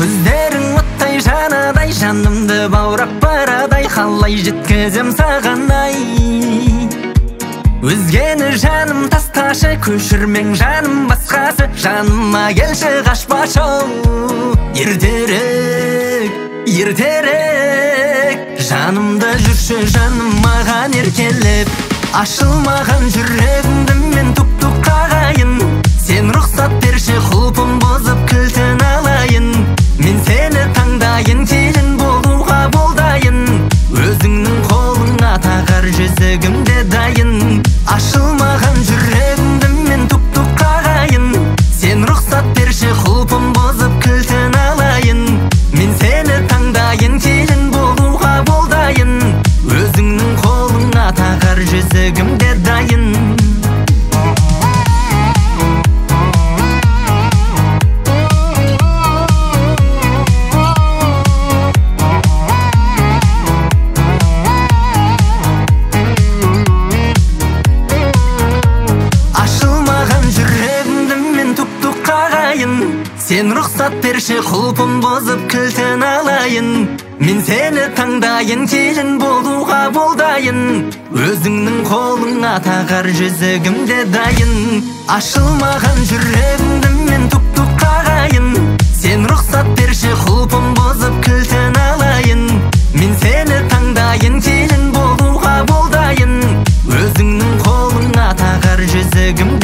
Көздерің оттай жанадай, жанымды баурап барадай, қалай жеткізем саған ай. Өзгені жаным тасташы, көшірмең жаным басқасы, жаныма келші қашпашы. Ертерек, ертерек, жанымда жүрші жаным маған еркелеп. Ашылмаған жүрегімді мен тук-тук қағайын, сен рұқсат берші құлпын бұзып кілтін алайын. Мен сені таңдайын, келін болуға болдайын, өзіңнің қолыңа тағар жүзігім де дайын. Ашылмаған жүрегімді мен тук-тук қағайын, сен рұқсат берші құлпын бұзып кілтін алайын. Мен сені таңдайын, келін болуға болдайын, өзіңнің қолыңа тағар жүзігім де дайын. Ашылмаған жүрегімді мен тук-тук қағайын, сен рұқсат берші құлпын бұзып кілтін алайын. Мен сені таңдайын, келін болуға болдайын, өзіңнің қолыңа тағар жүзігім де дайын. Ашылмаған жүрегімді мен тук-тук қағайын, сен рұқсат берші құлпын бұзып кілтін алайын. Мен сені таңдайын, келін болуға болдайын, өзіңнің қолыңа тағар жүзігім